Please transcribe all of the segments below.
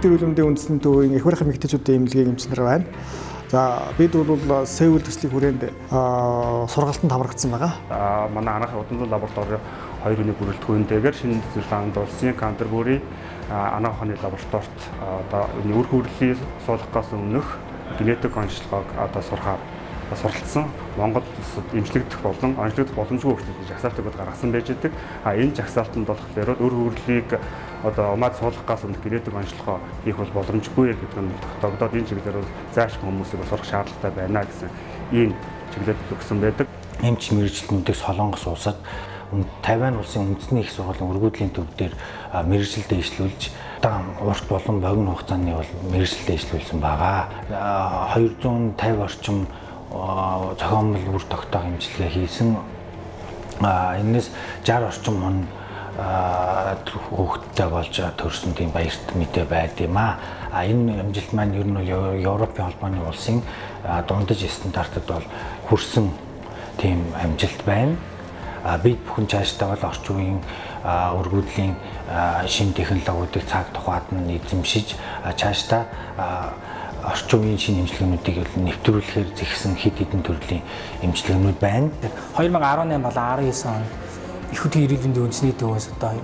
Хүүхдийн эрүүл мэндийн үндэсний төвийн эх барих эмэгтэйчүүдийн эмнэлгийн эмч нар байна. За бид бол Сеул төслийн хүрээнд сургалтанд хамрагдсан байгаа. Манай анагаахын удан зүйн лаборатори хоёр хүний бүрэлдэхүүнтэйгээр Шинэ Зеланд улсын Кантербүри анагаах ухааны лабораторид одоо энэ үр хөөрлийн суулгахаас өмнөх генетик онцлогоог одоо сурахаар суралцсан. Монгол улсад эмчлэгдэх болон онцлогдох боломжгүй хөгжлийн жагсаалтыг бол гаргасан байж байдаг. А энэ жагсаалтанд болохоор үр хөөрлийн одоо умаад суулгахаас өмнөх генетик онцлогоо хийх бол боломжгүй гэдэг нь тогтоогдоод энэ чиглэлээр бол заашгүй хүмүүсийг сурах шаардлагатай байна гэсэн ийм чиглэл өгсөн байдаг. Эмч мэргэжилтнүүдийг Солонгос улсад Тайвань улсын үндэсний их сургуулийн өргөдлийн төв дээр мэргэжил дэвшлүүлж урт болон богино хугацааны бол мэргэжил дэвшлүүлсэн байгаа. 250 орчим зохиомл үр тогтоох эмчилгээ хийсэн. Энээс 60 орчим хүн хүүхэдтэй болж төрсөн тийм баярт мэдээ байд юм аа. Энэ амжилт маань ер нь бол Европын холбооны улсын дундаж стандартад бол хүрсэн тийм амжилт байна. Бид бүхэн цаашдаа бол орчин үеийн өргөдлийн шинэ технологиудыг цаг тухайд нь эзэмшиж цаашдаа орчин үеийн шинэ эмчилгээнүүдийг нэвтрүүлэхээр зэгсэн хэд хэдэн төрлийн эмчилгээнүүд байна. 2018 болон 19 онд эх хүүхдийн эрүүл мэндийн үндэсний төвөөс одоо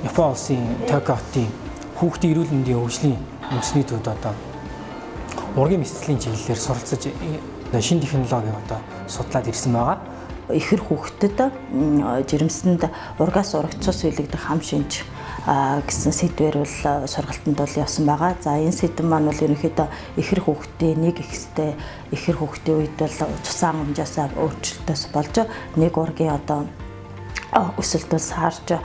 Япон улсын Токио хотын хүүхдийн эрүүл мэндийн хөгжлийн үндэсний төвд одоо ургийн мэсцлийн чиглэлээр суралцаж шинэ технологиг одоо судлаад ирсэн байгаа. Ихэр хүүхдэд жирэмсэнд ургаас урагт цус илэгдэх хам шинж гэсэн сэдвээр бол сургалтанд бол явсан байгаа. За энэ сэдэв маань бол ерөнхийдөө ихэр хүүхдийн нэг ихстэй ихэр хүүхдийн үед бол цусан хангамжаасаа өөрчлөлтөөс болж нэг ургийн одоо өсөлт бол саарж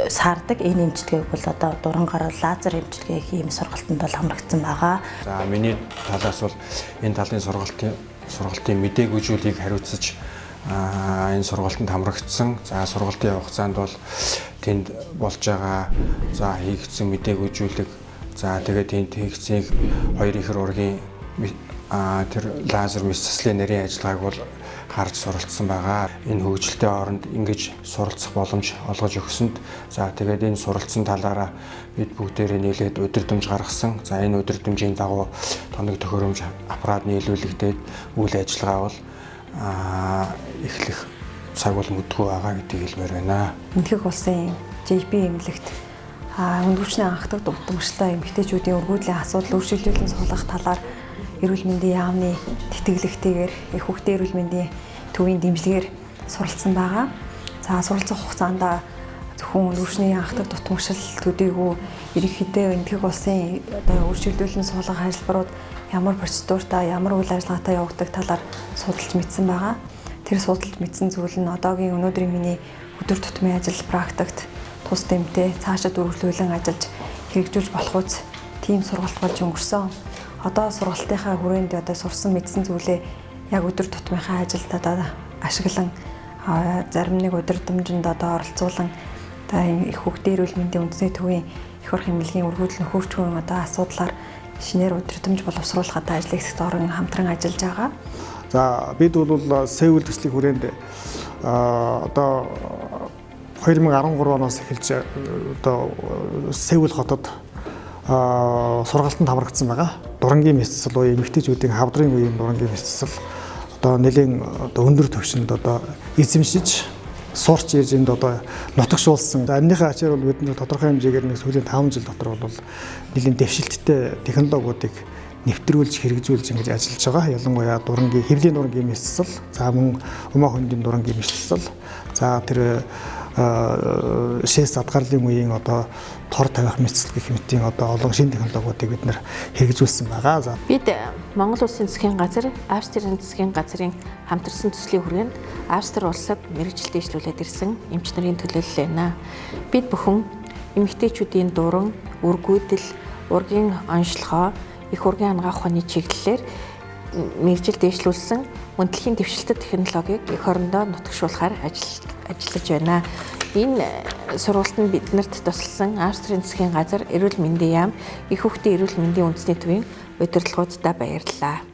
саардаг. Энэ эмчилгээг бол одоо дурангаар лазер эмчилгээ хийм сургалтанд бол хамрагдсан байгаа. За миний талаас бол энэ талын сургалтын мдэггүй зүйлийг хариуцаж энэ сургалтанд хамрагдсан. За сургалтын хугацаанд бол тэнд болж байгаа за хийгдсэн мдэггүй зүйлийг за тэгээд тэнд хийгдсэн хоёр ихэр ургийн тэр лазер мэс заслын нарийн ажиллагааг бол харж суралцсан байгаа. Энэ хөгжилтэй оронд ингэж суралцах боломж олгож өгсөнд за тэгээд энэ суралцсан талаараа бид бүгдээрээ нийлээд удирдамж гаргасан. За энэ удирдамжийн дагуу тоног төхөөрөмж аппарат нийлүүлэгдээд үйл ажиллагаа бол эхлэх цаг бол мэдгүй байгаа гэдгийг хэлмээр байна. Энэтхэг улсын JP эмнэлэгт өндгөвчний анхдаг дутамжтай эмэгтэйчүүдийн өргөдлийн асуудал өөрчлөлтийн суулгах талаар эрүүл мэндийн яамны тэтгэлэгтэйгээр эх хүүхдийн эрүүл мэндийн төвийн дэмжлэгээр суралцсан байгаа. За суралцах хугацаанд зөвхөн өвчний анхдаг дутмагшил төдийгүй ерөнхийдөө Энэтхэг улсын одоо өөрчлөлтүүлэн суулгах ажиллбарууд ямар процедуртай, ямар үйл ажиллагаатай явагддаг талаар судалж мэдсэн байгаа. Тэр судалж мэдсэн зүйл нь одоогийн өнөөдрийн миний өдөр тутмын ажил практикт тус дэмтэй цаашид үргэлжлүүлэн ажиллаж хэрэгжүүлж болох үз тийм сургалт болж өнгөрсөн. Одоо сургалтынхаа хүрээнд одоо сурсан мэдсэн зүйлээ яг өдөр тутмынхаа ажилд одоо ашиглан зарим нэг удирдамжинд одоо оролцуулан одоо эх хүүхдийн эрүүл мэндийн үндэсний төвийн эх орох эмнэлгийн өргөдөл нь хөрчгөн одоо асуудлаар шинээр удирдамж боловсруулах одоо ажлыг хэсэгт орон хамтран ажиллаж байгаа. За бид бол Сеул төслийн хүрээнд одоо 2013 оноос эхэлж одоо Сеул хотод сургалтанд хамрагдсан байгаа. Дурангийн мэс засал буюу эмэгтэйчүүдийн хавдрын үеийн дурангийн мэс засал одоо нэлээн одоо өндөр түвшинд одоо эзэмшиж сурч ирж энд одоо нутагшуулсан. Энэнийхээ ачаар бол бид тодорхой хэмжээгээр нэг сүүлийн 5 жил дотор бол нэлээн дэвшилттэй технологиудыг нэвтрүүлж хэрэгжүүлж ингэж ажиллаж байгаа. Ялангуяа дурангийн хэвлийн дурангийн мэс засал, за мөн умаа хөндийн дурангийн мэс засал, за тэр шээс задгарлын үеийн одоо тор тавих мэс засал гэх мэтийн одоо олон шинэ технологиудыг бид нэр хэрэгжүүлсэн байгаа. За бид Монгол Улсын засгийн газар, Австрийн засгийн газрын хамтарсан төслийн хүрээнд Австри улсад мэргэжил дэвшлүүлээд ирсэн эмч нарын төлөөлөл байна. Бид бүхэн эмэгтэйчүүдийн дуран, үргүүдэл, ургийн онцлогоо, эх ургийн анагаах ухааны чиглэлээр мэргэжил дэвшлүүлсэн мөндлөгийн дэвшилтэт технологиг эх орондоо нутагшуулахаар ажиллаж байна. Энэ сургалтанд биднэрт тусалсан Австрийн засгийн газар, эрүүл мэндийн яам, эх хүүхдийн эрүүл мэндийн үндэсний төвийн удирдлагуудад баярлалаа.